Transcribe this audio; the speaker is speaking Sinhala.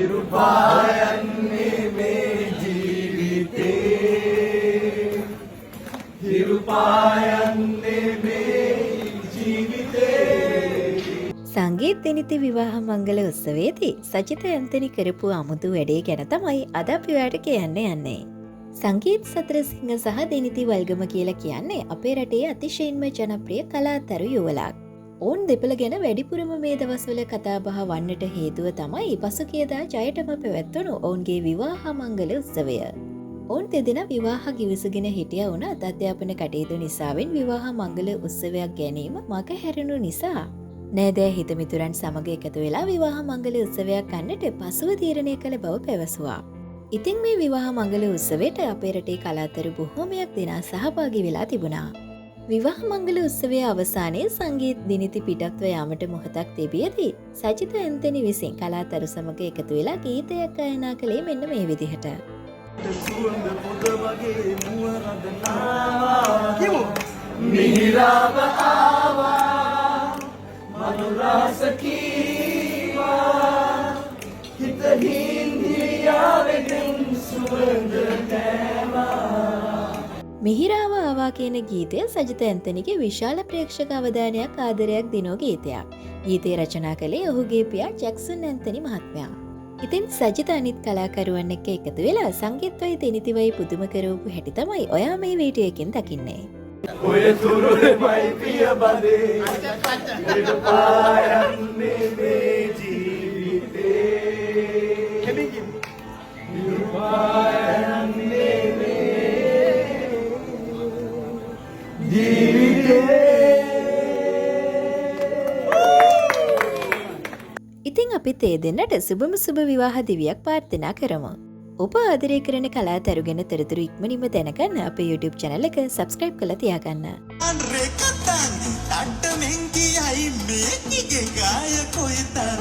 හිරුපායන්නේ මේ ජීවිතේ, හිරුපායන්නේ මේ ජීවිතේ. සංගීත් දිනිති විවාහ මංගල උත්සවයේදී සජිත ඇන්තනි කරපු අමුතු වැඩේ ගැන තමයි අද අපි ඔයාට කියන්න යන්නේ. සංගීත් සතරසිංහ සහ දිනිති වල්ගම කියලා කියන්නේ අපේ රටේ අතිශයින්ම ජනප්‍රිය කලාතරු යුවලක්. ඔවුන් දෙපළ ගැන වැඩිපුරම මේ දවස්වල කතා බහ වන්නට හේතුව තමයි පසුගියදා ජයටම පැවැත්වුණු ඔවුන්ගේ විවාහ මංගල උත්සවය. ඔවුන් දෙදෙනා විවාහ ගිවිසගෙන හිටියා වුණත් අධ්‍යාපන කටයුතු නිසාවෙන් විවාහ මංගල උත්සවයක් ගැනීම මග හැරුණු නිසා නෑදෑ හිතමිතුරන් සමග එකතු වෙලා විවාහ මංගල උත්සවයක් ගන්නට පසුව තීරණය කළ බව පැවසුවා. ඉතින් මේ විවාහ මංගල උත්සවයට අපේ රටේ කලාතරු බොහෝමයක් දෙනා සහභාගී වෙලා තිබුණා. විවාහ මංගල උත්සවයේ අවසානයේ සංගීත් දිනිති පිටත්ව යාමට මොහොතක් තිබියදී සජිත ඇන්තනි විසින් කලාතරු සමග එකතු වෙලා ගීතයක් ගායනා කළේ මෙන්න මේ විදිහට. සුවඳ පොද වගේ මුව රඳ කියමු. මිහිරාව ආවා, මధుරාස කීවා, හිත හින්දියාවෙන් සුවඳ නෑවා. මිහිරාව ආවා කියන ගීතය සජිත ඇන්තනිගේ විශාල ප්‍රේක්ෂක අවධානයක් ආදරයක් දිනෝ ගීතයක්. ගීතය රචනා කළේ ඔහුගේ පියා ජැක්සන් ඇන්තනි මහත්මයා. ඉතින් සජිත අනිත් කලාකරුවන් එක්ක එකතු වෙලා සංගීත්වයි දෙනිතිවයි පුදුම කරවපු හැටි තමයි ඔයා මේ වීඩියෝ එකෙන් දකින්නේ. ඔය තුරුමයි පිය බඳේ, හිරුපායන්නේ මේ ජීවිතේ, හිරුපායන්නේ මේ ජීවිතේ. ඉතින් අපිත් ඒ දෙන්නට සුබම සුබ විවාහ දිවියක් ප්‍රාර්ථනා කරමු. ඔබ ආදරය කරන කලාතරු ගැන තොරතුරු ඉක්මනින්ම දැනගන්න අපේ YouTube channel එක subscribe කරලා තියාගන්න. රෙකතන් තට්ටමෙන් කියයි මේකිගේ ගාය කොයිතන්.